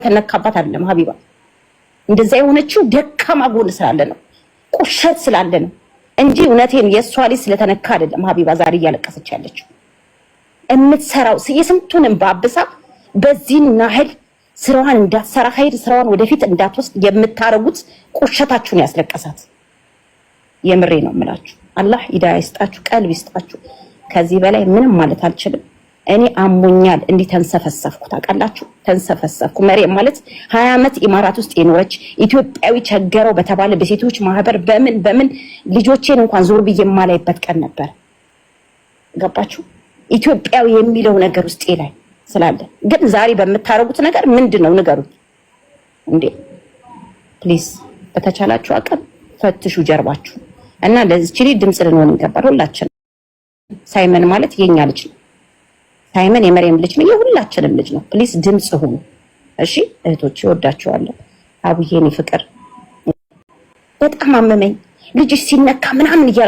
ስለተነካባት አይደለም ሀቢባ። እንደዛ የሆነችው ደካማ ጎን ስላለ ነው፣ ቁሸት ስላለ ነው እንጂ እውነቴን የእሷ ልጅ ስለተነካ አይደለም ሀቢባ ዛሬ እያለቀሰች ያለችው። የምትሰራው የስንቱን እንባ አብሳ በዚህን ያህል ስራዋን እንዳትሰራ፣ ኸይር ስራዋን ወደፊት እንዳትወስድ የምታረጉት ቁሸታችሁን ያስለቀሳት። የምሬ ነው የምላችሁ። አላህ ሂዳያ ይስጣችሁ፣ ቀልብ ይስጣችሁ። ከዚህ በላይ ምንም ማለት አልችልም። እኔ አሞኛል፣ እንዲህ ተንሰፈሰፍኩ። ታውቃላችሁ፣ ተንሰፈሰፍኩ። መሬም ማለት 20 ዓመት ኢማራት ውስጥ የኖረች ኢትዮጵያዊ ቸገረው በተባለ በሴቶች ማህበር በምን በምን ልጆቼን እንኳን ዞር ብዬ የማላይበት ቀን ነበር። ገባችሁ? ኢትዮጵያዊ የሚለው ነገር ውስጤ ላይ ስላለ ግን ዛሬ በምታደርጉት ነገር ምንድን ነው ንገሩኝ እንዴ! Please በተቻላችሁ አቅም ፈትሹ ጀርባችሁ እና ለዚች ልጅ ድምፅ ልንሆን ይገባል ሁላችንም። ሳይመን ማለት የኛ ልጅ ነው። ሳይመን የመሪየም ልጅ ነው፣ የሁላችንም ልጅ ነው። Please ድምፅ ሁኑ። እሺ እህቶች፣ እወዳችኋለሁ። አቡዬ የኔ ፍቅር በጣም አመመኝ ልጅሽ ሲነካ ምናምን እያላችሁ